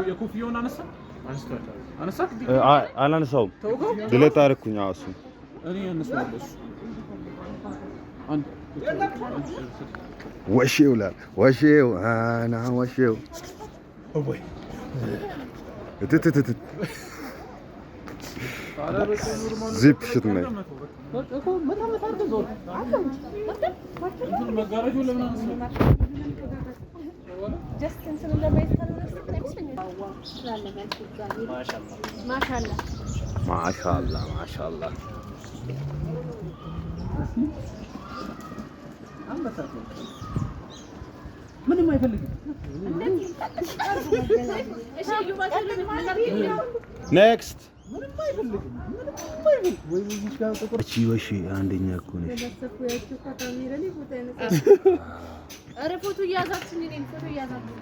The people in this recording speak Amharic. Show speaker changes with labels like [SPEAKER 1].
[SPEAKER 1] የኮፍያውን አነሳ አነሳ።
[SPEAKER 2] አላነሳውም። Delete አደረኩኝ። አዎ እሱ
[SPEAKER 1] እኔ ያነሳዋለሁ። እሱ አንድ
[SPEAKER 2] ወሼው ላል ወሼው አና ወሼው እትትትት ዚፕ ሽት ነኝ።
[SPEAKER 1] መጋረጃው ለምን አነሳው?
[SPEAKER 3] Just እንትኑን ለማየት ካልሆነ በስተቀር አይመስለኝም። ማሻአላ።
[SPEAKER 2] ማሻአላ ማሻአላ።
[SPEAKER 1] ምንም አይፈልግም።
[SPEAKER 2] Next.
[SPEAKER 1] ምንም አይፈልግም። ምንም አይፈልግም። ወይ እዚህ ጋር ጥቁር
[SPEAKER 2] እቺ ወሺ አንደኛ እኮ ነሽ።
[SPEAKER 3] ኧረ ፎቶ እያዛችሁ እኔን ፎቶ እያዛችሁ።